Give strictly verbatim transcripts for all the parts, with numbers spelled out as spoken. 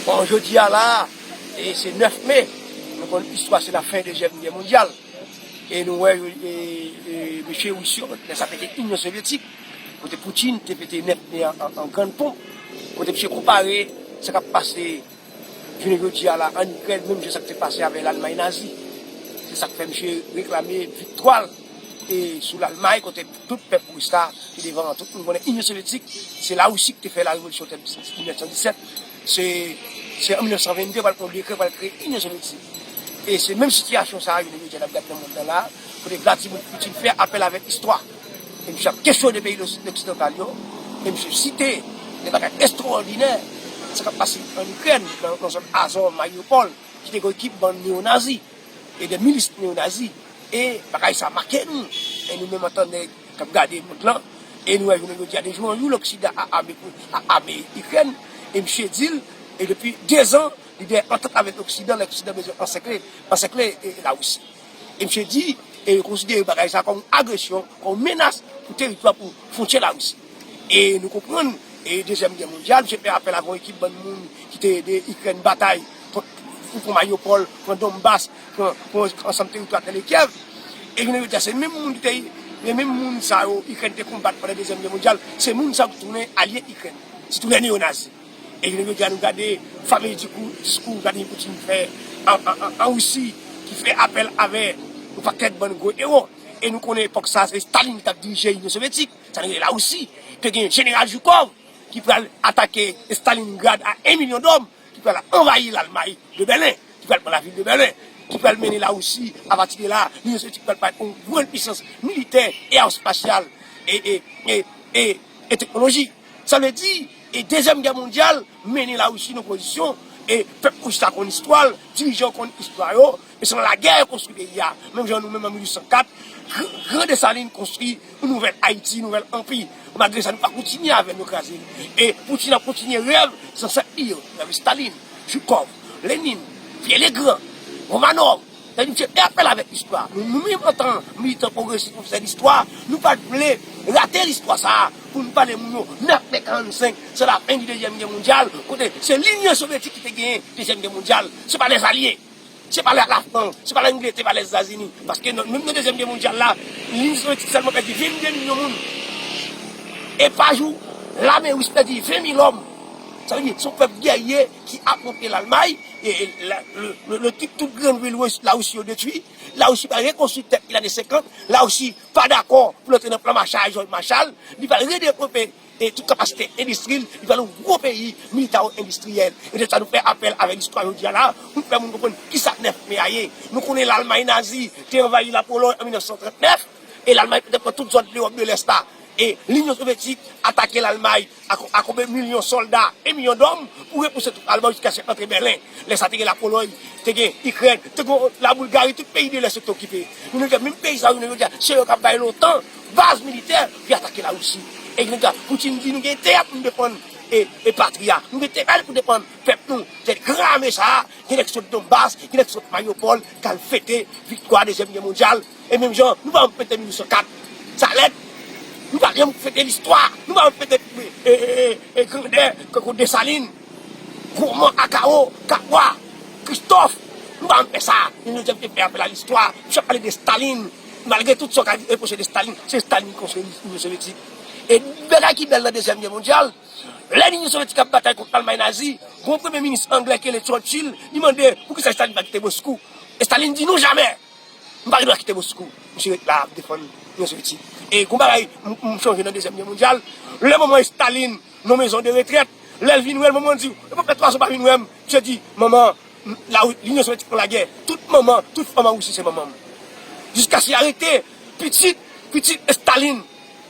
Bon, jodi a la, e se nèf me, nou konn istwa se lafen Dezyèm Gè Mondyal. E nou wè, e, e, mesye Ris yo, lè sa pete Inyon Sovyetik, kote Poutine te pete nèf me an, an, an grann ponp, kote misye konpare sa k ap pase jounen jodi a la ann Ikrèn, menm jan sa k te pase avè Lalmay nazi. Se sa k fè misye reklame viktwa l e sou Lalmay, kote tout pèp ris la te devan tout moun konnen Inyon Sovyetik, se Larisi ki te fè la revolisyon mil nèf san disèt. Se, se an mil nèf san vennde, pral pran dekrè, pral kreye Inyon Sovyetik. E se menm sitiyasyon sa a, jounen jodi a, n ap gade nan mond lan la, kote Vladimir Putin fè apèl avèk istwa. E misye ap kesyone peyi loksidantal yo, e misye site de bagay estrawòdinè, sa k ap pase ann Ikrèn, nan, nan zòn Azov, Mariupol, ki te gen ekip bann neonazi e de milis neonazi. E bagay sa make nou. E nou menm antan nèg k ap gade mond lan, e nou wè jounen jodi a, de jou an jou, Loksidan a ame, a ame Ikrèn, e misye di l, e depi dezan, li dèyè antant avèk Loksidan, Loksidan bezwen ansèkle, ansèkle, e, Larisi. E misye di, e yo konsidere bagay sa kòm yon agresyon, kòm yon menas pou teritwa, pou fwontyè Larisi. E nou konprann, e Dezyèm Gè Mondyal, misye fè apèl avè yon ekip bann moun ki te ede Ikrèn batay kont, pou pran Mariupol, pran Donbas, pran, pran ansanm teritwa tèl e Kyèv. E jounen jodi a, se menm moun ki te, se menm moun sa yo Ikrèn te konbat pandan Dezyèm Gè Mondyal, se moun sa yo ki tounen alye Ikrèn. Sitou lè neonazi. E jounen jodi a, nou gade famezi diskou, diskou Vladimir Putin fè an, an, an, an Risi, ki fè apèl avè yon pakèt bann gwo ewo. E nou konnen epòk sa, se Stalin ki t ap dirije Inyon Sovyetik, sa n rele Larisi. Te gen jeneral Zhukov ki pral atake Stalingrad a en milyon dòm, ki pral anvayi Lalmay de Bèlen, ki pral pran lavil de Bèlen, ki pral mennen Larisi, apati de la, Linyon Sovyetik pral parèt yon grann pisans militè e aewospasyal e, e, e, e, e teknoloji. Sa vle di, e Dezyèm Gè Mondyal mennen Larisi nan pozisyon, e pèp ris la konn istwa l, dirijan yo konn istwa yo, e se nan lagè yo konstwi peyi a. Menm jan nou menm an mil uit san kat, Gran, Gran Desalin konstwi yon nouvèl Ayiti, nouvèl anpi. Malgre sa, nou pa kontinye avè l, nou kraze l. E Poutine ap kontinye rèv zansèt li yo, rèv Stalin, Zhukov, Lenin, Pierre Legrand, Romanov. Sa vle di, misye fè apèl avèk istwa. Nou, nou menm, antan militan pwogresis, pwofesè distwa, nou pa t vle rate listwa sa a pou nou pale moun yo nèf me karannsenk, se lafen di Dezyèm Gè Mondyal, kote se Linyon Sovyetik ki te genyen Dezyèm Gè Mondyal. Se pa Lèzalye. Se pa la, Lafrans, se pa Langletè, pa Lèzetazini. Paske nan, menm nan Dezyèm Gè Mondyal la, Linyon Sovyetik sèlman pèdi vennde milyon moun. E pa jou, lame ris pèdi ven mil òm. Sa vle di, se yon pèp gèrye ki afwonte Lalmay, e, e la, le, le, le tout, tout grann vil Larisi yo detwi. Larisi pa rekonstwi tèt li lane senkant. Larisi pa dakò pou l antre nan plan Marshall, George Marshall. Li pa redevlope e tout kapasite endistri l, li pral yon gwo peyi militaro-endistriyèl. E se sa nou fè apèl avèk istwa jodi a la, pou n fè moun konprann kisa nèf me a ye. Nou konnen Lalmay nazi te anvayi Lapolòy an mil nèf san trannèf, e Lalmay te pran tout zòn Lewòp de Lès la. E Linyon Sovyetik atake Lalmay ak, ak konbyen milyon sòlda, en milyon dòm, pou repouse twoup Lalmay jiskaske antre Bèlen. Lè sa te gen Lapolòy, te gen Ikrèn, te gen Laboulgari, tout peyi de Lès yo te okipe. Jounen jodi a, menm peyi sa yo, jounen jodi a, se yo k ap bay l'OTAN baz militè pou y atake Larisi. E jounen jodi a, Poutine di nou gen enterè pou nou defann e, e patri a. Nou gen enterè pou defann pèp nou. Se gran ame sa a, gen nèg sot Donbas, gen nèg sot Mariupol, k al fete viktwa Dezyèm Gè Mondyal. E menm jan, nou pa janm fete mil uit san kat. Sa lèd. Nou pa janm fete listwa. Nou pa janm fete, e, e, e, e, grandè, kankou Desalin, Gwoman, Akawo, Kabwa, Kristòf. Nou pa janm fè sa. Nou janm te fè apèl a listwa. Misye ap pale de Stalin. Malgre tout sa w ka repwoche de Stalin, se Stalin ki konstwi Linyon Sovyetik. E bagay ki bèl nan Dezyèm Gè Mondyal, lè Linyon Sovyetik ap batay kont Lalmay nazi, gon premye minis anglè ki rele Churchill, li mande poukisa Stalin pa kite Moskou. E Stalin di non, jamè! M pa gen dwa kite Moskou. Misye ret la ap defann Linyon Sovyetik. E gon bagay m, m chonje nan Dezyèm Gè Mondyal. Lè manman Stalin nan mezon de retrèt, lè l vin wè l, manman di, "Ou pa fè twa zan pa vin wè m." Misye di, "Manman, la, Linyon Sovyetik pran lagè. Tout manman, tout fanm an Risi se manman m." Jiskaske y arete pitit, pitit Stalin,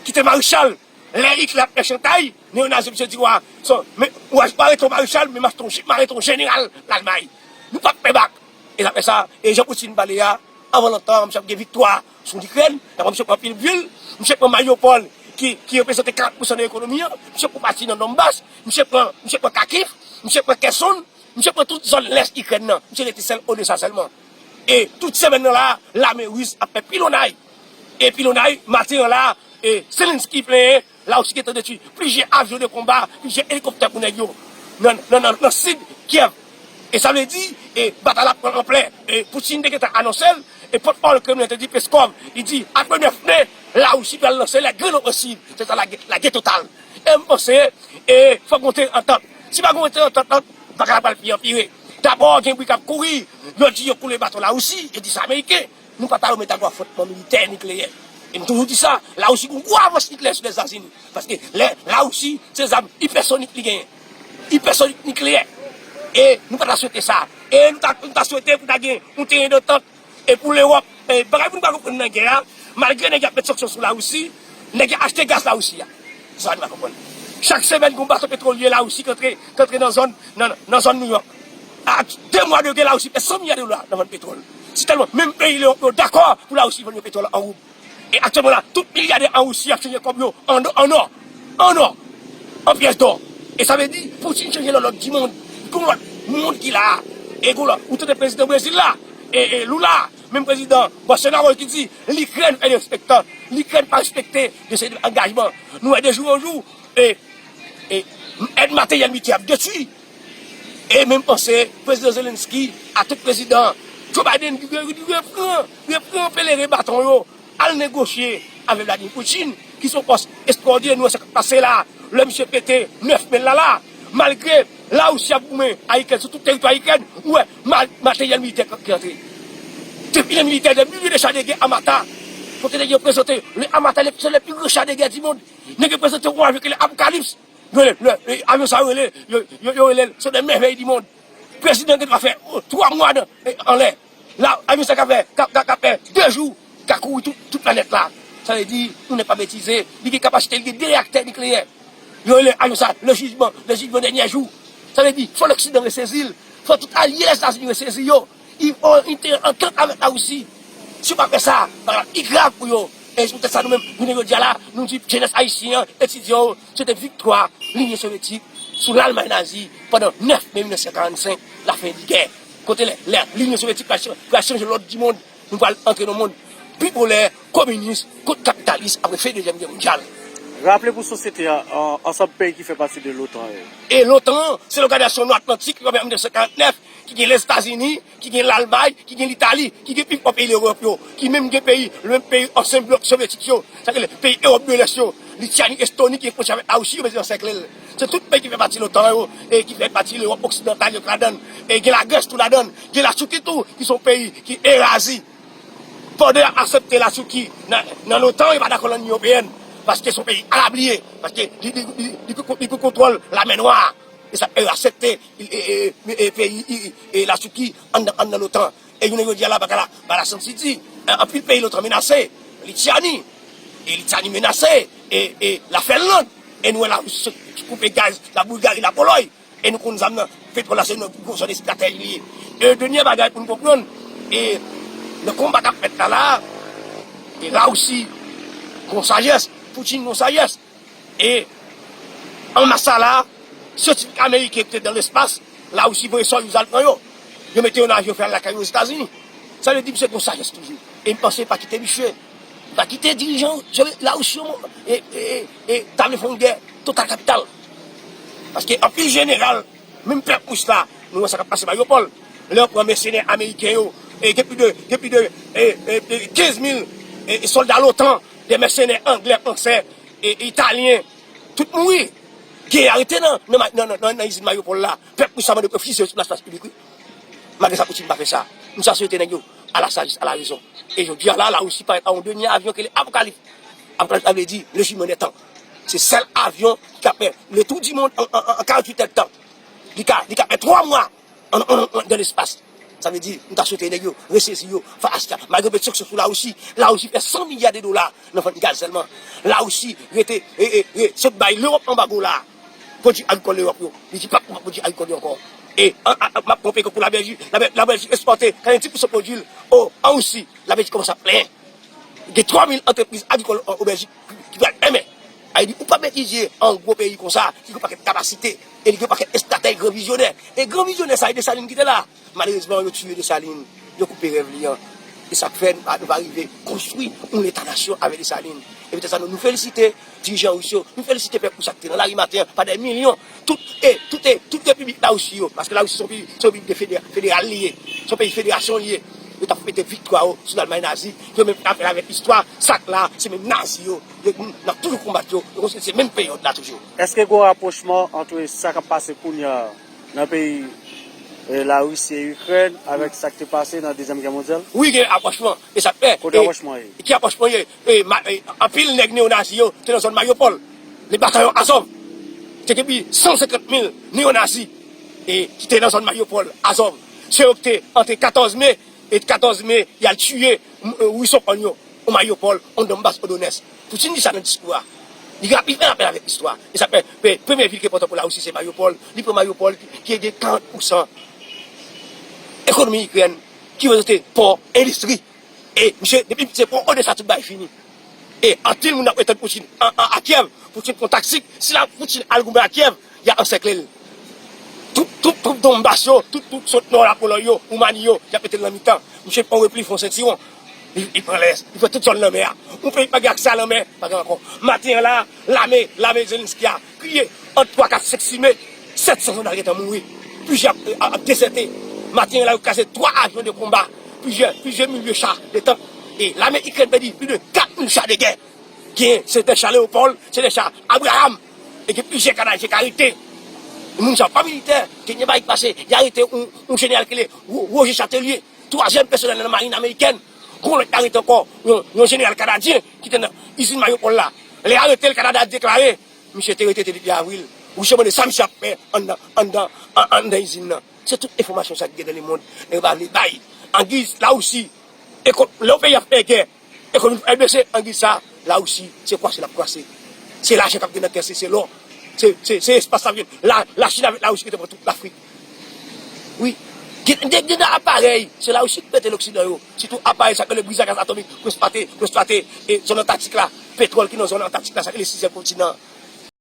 ki te marechal. Lè Hitler ap fè chantay, neonazi yo, misye di, "Wa, son, men, ou a, ou arete yon marechal, men m arete yon je-, m arete yon jeneral Lalmay." Nou p ap fè bak. E l ap fè sa, e jan Poutine pale a, avan lontan, misye ap gen viktwa sou Likrèn, daprè misye pran anpil vil, misye pran Mariupol, ki, ki reprezante karant pousan de ekonomi an, misye pran pati nan Donbas, misye pran, misye pran Kharkiv, misye pran Kherson, misye pran tout zòn lès Ikrèn nan, misye rete sèl Odesa sèlman. E tout semèn nan la, lame ris ap fè pilonnay. E pilonnay, maten an la, e Zelensky plenyen, Larisi gentan detwi plizyè avyon de konba, plizyè elikoptè pou nèg yo nan, nan, nan, nan sid Kyèv. E sa vle di, e, batay la pran anplè. E Putin te gentan anonse l, e pòtpawòl Kremlen te di, Peskov, li di, apre nèf me, Larisi pral lanse la gran ofansiv, se ta lagè, lagè total. E m panse, e, fòk gon teren antant. Si pa gon teren antant, bagay la pral pi anpire. Dabò, gen bri k ap kouri, yo di yo koule bato Larisi, yo di se Ameriken. Nou pa ta remèt a gwo afwontman militè nikleyè. E m toujou di sa, Larisi gon gwo avans nikleyè sou Lèzetazini. Paske lè Larisi, se zam ipèsonik li genyen. Ipèsonik nikleyè. E nou pa ta swete sa. E nou ta, nou ta swete pou ta gen yon teren dantant. E pou Lewòp, e bagay pou nou pa konprann nan gè a, malgre nèg y ap met sanksyon sou Larisi, nèg y ap achte gaz Larisi a. Sa nou pa konprann. Chak semèn, gon bato petwolye Larisi k antre, k antre nan zòn, nan, nan zòn Nouyòk. A de mwa de gè, Larisi pèd san milya de dola nan vann petwòl. Si tèlman, menm peyi Lewòp yo dakò pou Larisi vann yo petwòl an woub. E aktyèlman la, tout milyadè an Risi ap chanje kòb yo an, an nò. An nò. An pyès dò. E sa vle di, Putin chanje lòd, lòd di mond. Gon lòt mond ki la. E gon lòt, ou tande prezidan Brezil la, e, e Lula, menm prezidan Bolsonaro ki di, Likrèn fè derespektan. Likrèn pa respekte de se angajman. Nou wè de jou an jou, e, e, èd materyèl militè ap detwi. E menm panse, prezidan Zelensky, a tout prezidan, Joe Biden, li re-, li repran, repran peleren baton yo, al negosye avèk Vladimir Putin, ki se yon pòs ekstraòdinè, nou wè sa k ap pase la, lè misye pete nèf me l la la, malgre Larisi ap goumen a Ikrèn, sou tout teritwa Ikrèn, ou wè ma-, materyèl militè k, ki antre. Defile militè, de milye de cha de gè Armata, kote nèg yo prezante, le Armata, le, se le pi gran cha de gè di mond, nèg yo prezante yon avyon ki rele Apocalypse, yo rele, le, le, avyon sa yo rele, yo, yo, yo rele l, se de mèvèy di mond. Prezidan gen dwa fè, o, twa mwa nan, e, anlè. La, avyon sa ka fè, ka, ka, ka fè de jou, ka kouri tout, tout planèt la. Sa vle di, nou nèg pa betize, li gen kapasite, li gen de reyaktè nikleyè. Yo rele avyon sa, le jijman, le jijman dènyè jou. Sa vle di, fò Loksidan resezi l, fò tout alye Lèzetazini resezi yo. I, o, i te antant avèk Larisi. Si yo pa fè sa, bagay la pi grav pou yo. E se poutèt sa nou menm, jounen jodi a la, nou di jenès ayisyen an, etidyan yo, se te viktwa Linyon Sovyetik sou Lalmay nazi pandan nèf me mil nèf san karannsenk, lafen di gè. Kote lè, lè Linyon Sovyetik pral chan-, pral chanje lòd di mond, nou pral antre nan mond bipolè, kominis, kot kapitalis apre fen Dezyèm Gè mondyal. Raple pou sosyete a, an, ansanm peyi ki fè pati de l'OTAN yo. E l'OTAN, se lòganizasyon Nò Atlantik ki fòme an mil nèf san karannèf, ki gen Lèzetazini, ki gen Lalmay, ki gen Litali, ki gen pifò peyi Lewòp yo, ki menm gen peyi, menm peyi ansyen blòk sovyetik yo, sa vle di peyi Ewòp de Lès yo, Lityani, Estoni, ki gen fwontyè avèk Larisi, yo bezwen ansèkle l. Se tout peyi ki fè pati l'OTAN yo, e ki fè pati Lewòp oksidantal yo tou ladann, e gen Lagrès tou ladann, gen Latouki tou, ki se yon peyi ki Erazi. Pandan y ap aksepte Latouki nan, nan l'OTAN, yo pa dakò nan Linyon Ewopeyèn, paske se yon peyi arab li ye, paske li, li, li, li pou, li pou kontwòl Lamè Nwa. E sa, e, aksepte, e, e, e, e, peyi, e, e, Latouki anndan, anndan l'OTAN. E jounen jodi a la, bagay la, bagay la santi di. E, anpil peyi l'OTAN menase. Lityani. E Lityani menase. E, e la Fenlann. E nou wè Larisi sot koupe gaz la Bilgari, la Polòy. E nou konn zam nan, petwòl la se nou pi gwo zòn estratejik li ye. E dènye bagay pou nou konprann, e nan konba k ap fèt la la, e Larisi gon sajès, Putin gon sajès. E an mas sa la, syantifik ameriken ki te nan lespas, Larisi voye Soyuz al pran yo. Yo mete yo nan avyon, fè al lakay yo Ozetazini. Sa vle di misye gon sajès toujou. E m panse pa kite misye. Pa kite dirijan Larisi yo, e, e, e, e ta vle fè yon gè total kapital. Paske anpil jeneral, menm pèp ris la, nou wè sa k ap pase Mariupol. Lè yo pran mèsenè ameriken yo, e gen plis de, gen plis de, e, e, e kenz mil, e, e sòlda l'OTAN, de mèsenè anglè, fransè, e, e italyen, tout mouri. Gè a rete nan, nan, nan, nan, nan, nan izin Mariupol la. Pèp ris la mande pou yo fize yo sou plas, plas piblik, wi. Malgre sa, Putin pa fè sa. M ta swete nèg yo a la sajès, a la rezon. E jodi a la, Larisi parèt a yon dènye avyon ki rele Apocalypse. Apocalypse, sa vle di le jijman dè tan. Se sèl avyon ki ka fè le tour du monde an, an, an, an karanntuit èdtan. Li ka, li ka fè twa mwa an, an, an, dan lespas. Sa vle di, m ta swete nèg yo resezi yo fas a sa. Malgre yo met sanksyon sou Larisi, Larisi fè san milya de dola nan vann gaz sèlman. Larisi rete, e, e, e, sot bay Lewòp anbago la. Pwodui agrikòl Lewòp yo. Li di p ap pran pwodui agrikòl yo ankò. E an, an, an, m ap pran peyi tankou Labèljik. Labè-, Labèljik ekspòte katrevenndis pousan pwodui l o, an Risi. Labèljik kòmanse ap plenyen. Gen twa mil antrepriz agrikòl o, o Bèljik ki, ki pral fèmen. Sa vle di, ou pa betize an gwo peyi konsa, ki gen yon pakèt kapasite, e li gen yon pakèt estratèj gran vizyonè. E gran vizyonè sa, e Desalin ki te la. Malerezman, yo tiye Desalin, yo koupe rèv li an. E sa k fè nou pa, nou pa rive konstwi yon Leta nasyon avèk Desalin. E poutèt sa, nou, nou felisite dirijan ris yo, nou felisite pèp ris la ki te nan lari maten an, pa dè milyon. Tout, e, tout, e, tout repiblik Larisi yo, paske Larisi se yon peyi, se yon peyi de federa-, federal li ye, se yon peyi federasyon li ye. Yo t ap fete viktwa yo sou Lalmay nazi. Yo menm rapele avèk istwa, sa k la, se menm nazi yo. Yo, n ap toujou konbat yo, yo konsidere se menm peryòd la toujou. Èske gen yon rapwochman ant sa k ap pase kounye a nan peyi, e, Larisi e Ikrèn avèk sa k te pase nan Dezyèm Gè mondyal? Wi, gen rapwochman. E sa k fè, kote e, rapwochman ye? Ki rapwochman ye? E, ma-, e, anpil nèg neonazi yo te nan zòn Mariupol. Le batayon Azov. Te gen pi san senkant mil neonazi, e, ki te nan zòn Mariupol, Azov. Se yo ki te antre katòz me, e katòz me, y al tiye, m, e, Ris yo pran yo, o Mariupol, o Donbas, o Donetsk. Putin di sa nan diskou a. Li, li fè rapèl avèk istwa. E sa fè, pe-, premye vil ki enpòtan pou Larisi, se Mariupol. Li pran Mariupol, ki, ki ede karant pousan ekonomi Ikrèn, ki rezoute pò, endistri. E, misye, depi se pran Odesa, tout bagay fini. E, anpil moun ap retann Putin an, an, a Kiev. Putin pran taktik. Si la, Putin al goumen a Kiev, y a ansèkle l. Tout, tout twoup Donbas yo, tout, tout sot nò la Polòy yo, Woumani yo, y ap mete l nan mitan. Misye pran repli, fè yon sentiwon. Li, li pran lès, li pran tout zòn lanmè a. Yon peyi pa gen aksè a lanmè, pa gen ankò. Maten an la, lame, lame Zelensky a kriye ant twa, kat, senk, sis me, sèt san sòlda gentan mouri. Plizyè ap, ap, ap dezète. Maten an la, yo kraze twa avyon de konba. Plizyè, plizyè milye cha de tank. E lame Ikrèn pèdi plis de kat mil cha de gè. Gen, se de cha Leopard, se de cha Abrams. E gen plizyè Kanadyen k arete. Moun sa yo pa militè. Dènye bagay ki pase, y arete yon, yon jeneral ki rele Ro-, Roger Chatelier, twazyèm pèsonèl nan marin amerikèn. Gon lòt ki arete ankò, yon, yon jeneral kanadyen ki te nan izin Mariupol la. Lè y arete l, Kanada deklare misye te rete te depi avril. Ou se mande sa misye ap fè anndan, anndan, an-, anndan izin nan. Se tout enfòmasyon sa ki gen nan lemond, nèg yo pa vle bay. Angiz, Larisi, e kon, lè yon peyi ap fè gè, ekonomi l bese, angiz sa, Larisi, se kwase l ap kwase. Se lajan k ap gen nan kès li, se lò. Se, se, se espas l ap gen. La, Lachin avèk Larisi ki te pran tout Lafrik. Wi. Gen, gen, gen de aparèy, se Larisi ki mete Loksidan yo. Sitou aparèy sa k rele brizagaz atomik pou eksplwate, pou eksplwate, e, zòn Antaktik la. Petwòl ki nan zòn Antaktik la, sa k rele sizyèm kontinan.